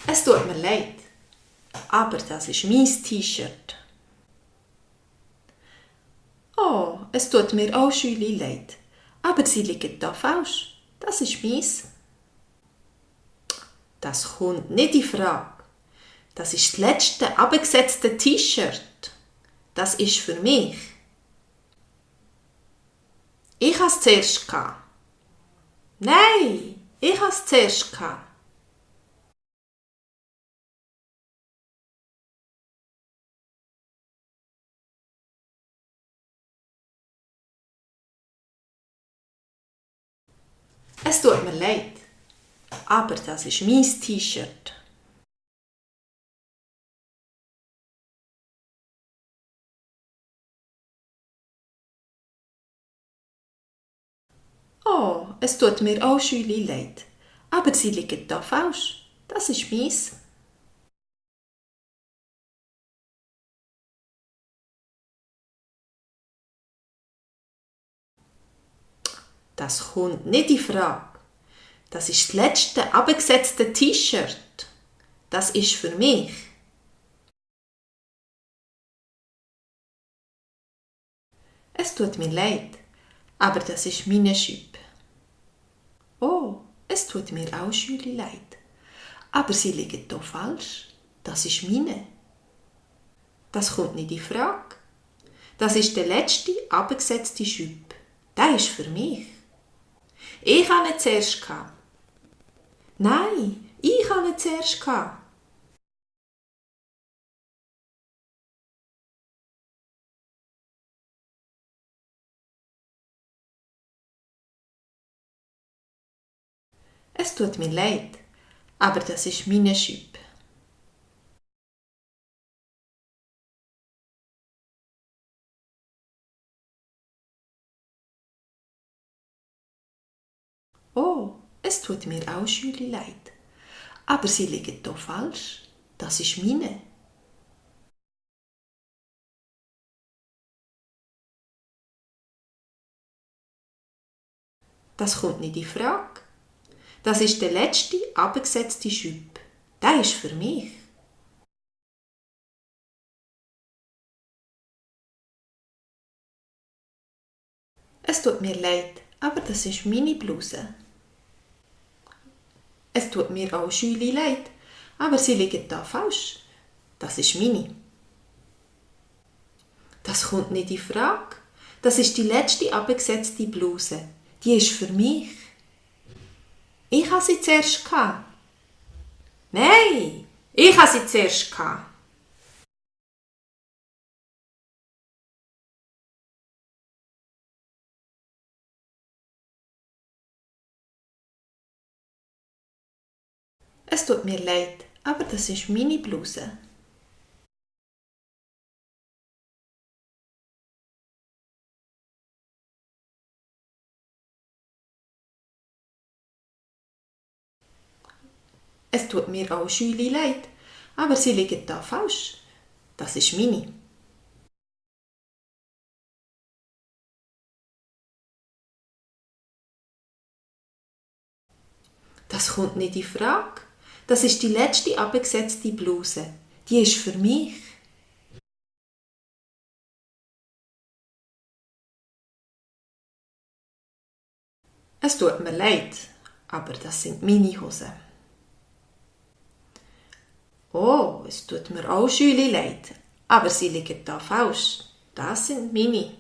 Es tut mir leid, aber das ist mein T-Shirt. Oh, es tut mir auch schön leid, aber Sie liegen da falsch. Das ist meins. Das kommt nicht in Frage. Das ist das letzte abgesetzte T-Shirt. Das ist für mich. Ich hatte es zuerst. Nein, ich hatte es zuerst. Es tut mir leid, aber das ist mein T-Shirt. Oh, es tut mir auch schön leid, aber Sie liegen da falsch. Das ist meins. Das kommt nicht in Frage. Das ist das letzte abgesetzte T-Shirt. Das ist für mich. Es tut mir leid, aber das ist meine Schüppe. Oh, es tut mir auch schön leid, aber Sie liegen da falsch. Das ist meine. Das kommt nicht in Frage. Das ist der letzte abgesetzte Schüpp. Der ist für mich. Ich hatte ihn zuerst. Nein, ich hatte ihn zuerst. Es tut mir leid, aber das ist meine Schüpp. Oh, es tut mir auch schön leid, aber Sie liegen da falsch. Das ist meine. Das kommt nicht in Frage. Das ist der letzte abgesetzte Schüpp. Der ist für mich. Es tut mir leid, aber das ist meine Bluse. Es tut mir auch schön leid, aber Sie liegen da falsch. Das ist meine. Das kommt nicht in Frage. Das ist die letzte abgesetzte Bluse. Die ist für mich. Ich hatte sie zuerst. Nein, ich hatte sie zuerst. Es tut mir leid, aber das ist meine Bluse. Es tut mir auch schön leid, aber Sie liegen da falsch. Das ist meine. Das kommt nicht in Frage. Das ist die letzte abgesetzte Bluse. Die ist für mich. Es tut mir leid, aber das sind meine Hosen. Oh, es tut mir auch schön leid, aber Sie liegen da falsch. Das sind meine.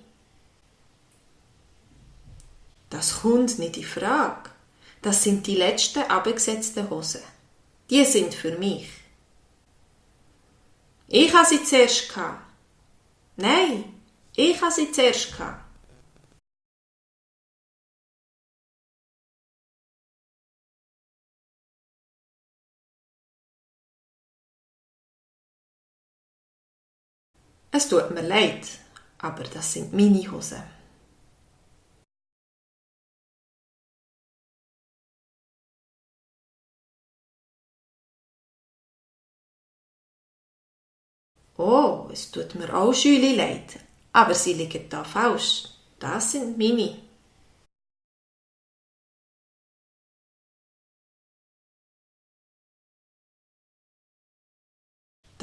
Das kommt nicht in Frage. Das sind die letzten abgesetzten Hosen. Die sind für mich. Ich hatte sie zuerst. Nein, ich hatte sie zuerst. Es tut mir leid, aber das sind meine Hosen. Oh, es tut mir auch schön leid, aber Sie liegen da falsch. Das sind meine.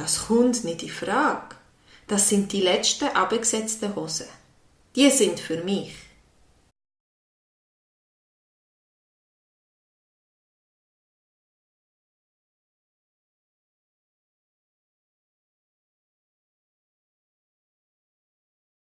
Das kommt nicht in Frage. Das sind die letzten abgesetzten Hosen. Die sind für mich.